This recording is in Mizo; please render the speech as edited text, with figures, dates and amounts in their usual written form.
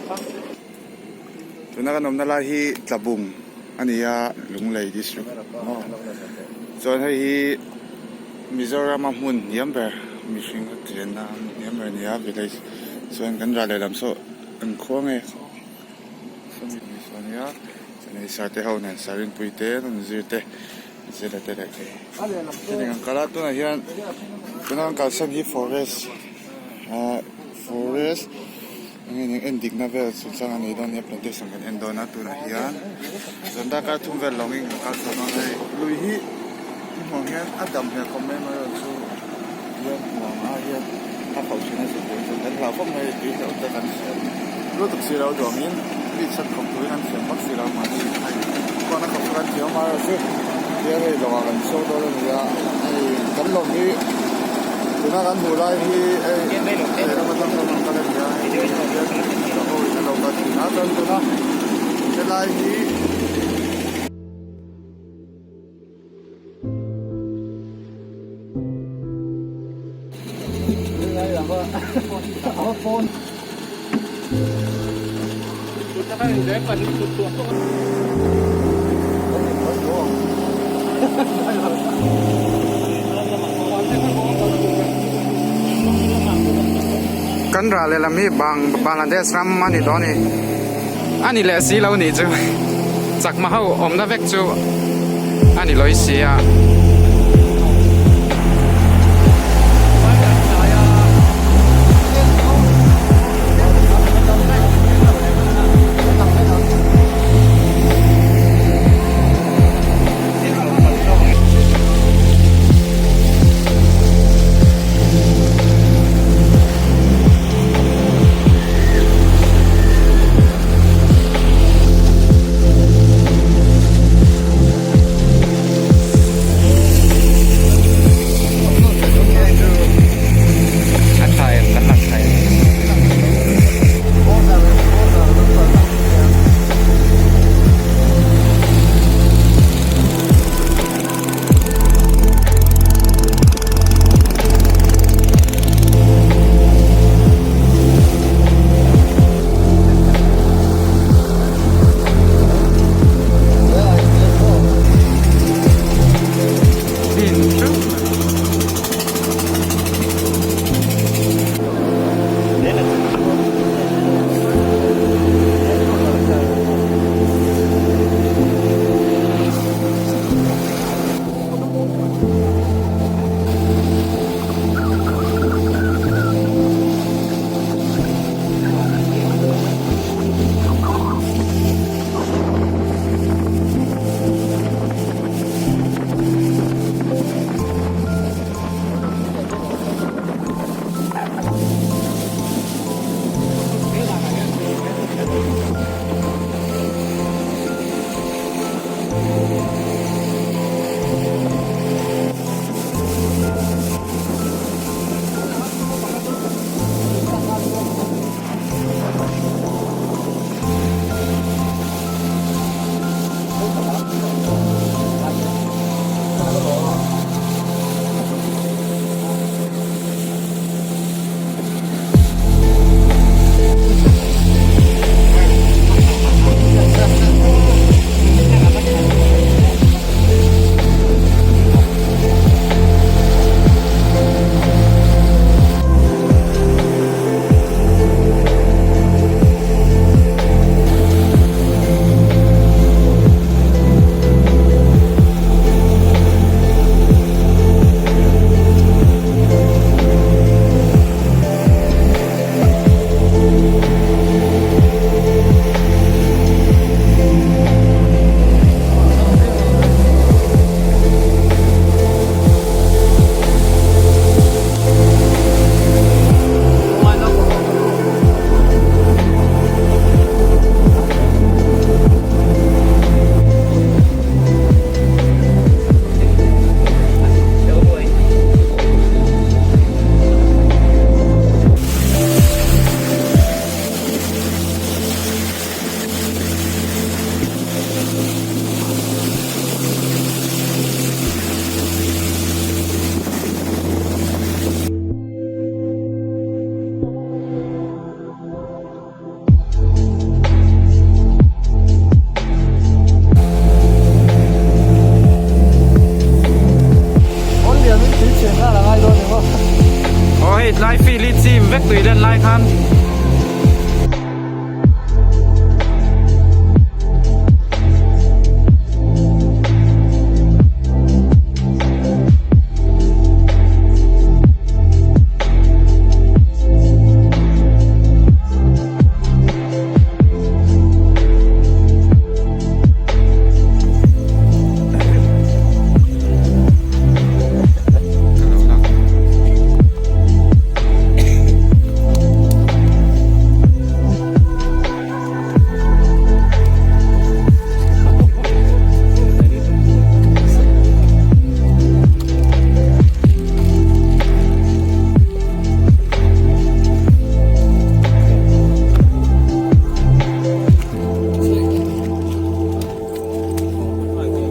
Tuna kan awmna lai hi Tlabung a ni a, Lunglei district maw? Chuan hei hi Mizorama hmun hniam ber mihring a chenna hmun hniam ber a ni a village chuan kan ral lehlam saw an khua nge sawmi saw a nia chuan hei sir te ho nen sir rinpui te an zir te zela te leh thei hetiang an kal a tunah hian tuna an kalsan hi forest ah forest. Eng eng en dikna vel chu chang a nei dawn nia plantation kan en dawn a tunah hian chuan darkar thum vel lawngin kan kal chho dawn a hei lui hi i hmuh ang hian a dam hmel khawp mai amaherawh chu hian hmuh ang ah hian a khauh thin a zirtir chuan kan hlau khawp mai tui hleuh te kan hriat lutuk si lo duangin mi chhan khawp turin an thiam vak si lo mahni hei khuan a khauh chu kan thiam amaherawh chu hian hei lawngah kan chhuak dawn a ni a hei kan lawng hi tuna kan hmuh lai hi hei lehlam atang khan rawn kal a ni a hei tunah hian ka ho in a lo kal thin a chuan tuna helai hi. Kan rah lehlam hi Bang Bangladesh ram a ni dawn a ni. A ni leh si lo nih chu chakma ho awmna vek chu a ni lawi si a. khan.